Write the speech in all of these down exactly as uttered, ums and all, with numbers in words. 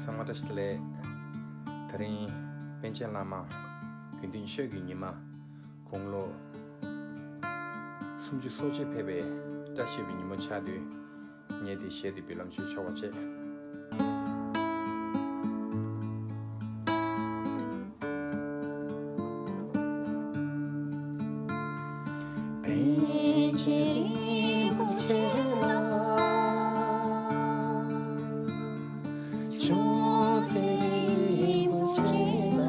ཚང་མ་བཀྲ་ཤིས་བདེ་ལེགས། དེ་རིང་པཎ་ཆེན་བླ་མ་དགེ་འདུན་ཆོས་ཀྱི་ཉི་མ་དགུང་ལོ་སུམ་ཅུ་སོ་གཅིག་ཕེབས་པའི་བཀྲ་ཤིས་པའི་ཉིན་མོ་ཆགས་དུས། ངས་འདི་གཞས་འདི་འབུལ་ལམ་ཞུ་ཆོག་པ་བྱས། པཎ་ཆེན་རིན་པོ་ཆེ་ལ། ཅུང་ཟད་རིན་པོ་ཆེ་ལ།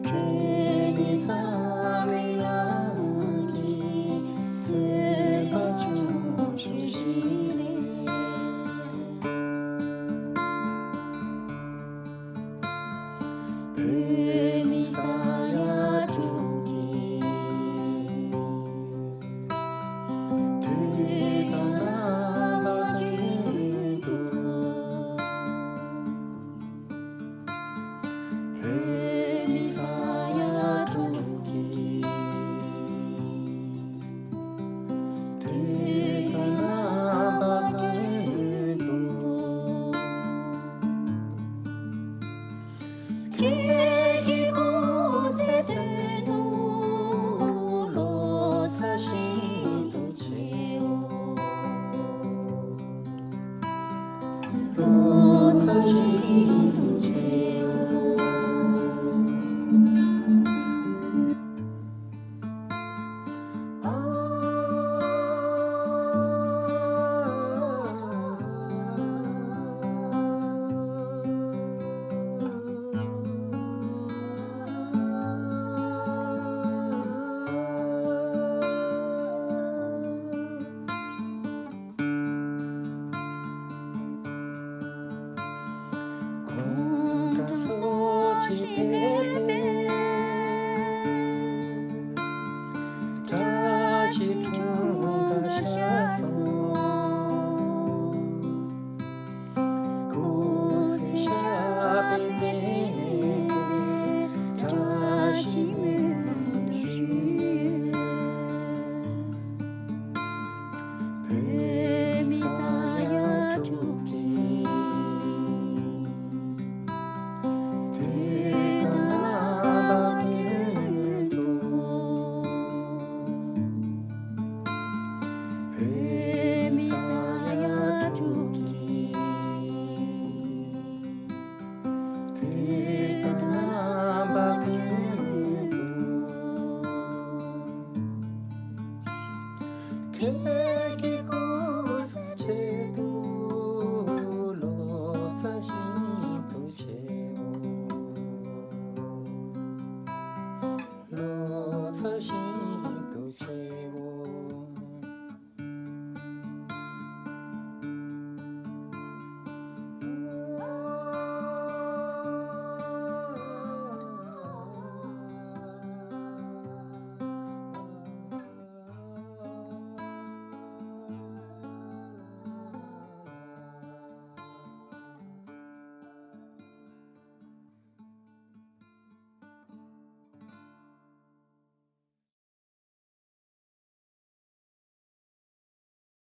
ཁྱེད་ནི་བསམ་ཡས་ལམ་གྱི་རྩོད་པ་ཆུང་ཤོས་ཤིག་རེད། བོད་མི་ས་ཡ་དྲུག་གི་དུས་དང་རྣམ་པ་ཀུན་ཏུ། བོད་མི་ས་ཡ་དྲུག་གི་དུས་དང་རྣམ་པ་ཀུན་ཏུ། ཁྱེད་ཀྱི་སྐུ་ཚེ་དོན་དུ་ལོ་ཙཱ་ཤིན་ཏུ་ཆེའོ། ལོ་ཙཱ་ཤིན་ཏུ་ཆེའོ། དགུང་གྲངས་སོ་གཅིག་ཕེབས་པའི་བཀྲ་ཤིས་འཁྲུངས་སྐར་ཤར་སོང་། སྐུ་ཚེ་ཞབས་པད་བརྟན་ཅིང་བཀྲ་ཤིས་སྨོན་འདུན་ཞུ། བོད་མི་ས་ཡ་དྲུག་གི་དུས་དང་རྣམ་པ་ཀུན་ཏུ། བོད་མི་ས་ཡ་དྲུག་གི་དུས་དང་རྣམ་པ་ཀུན་ཏུ། ཁྱེད་ཀྱི་སྐུ་ཚེ་ཆེད་དུ་ལོ་ཙཱ་ཤིན་ཏུ་ཆེའོ། ལོ་ཙཱ་ཤིན་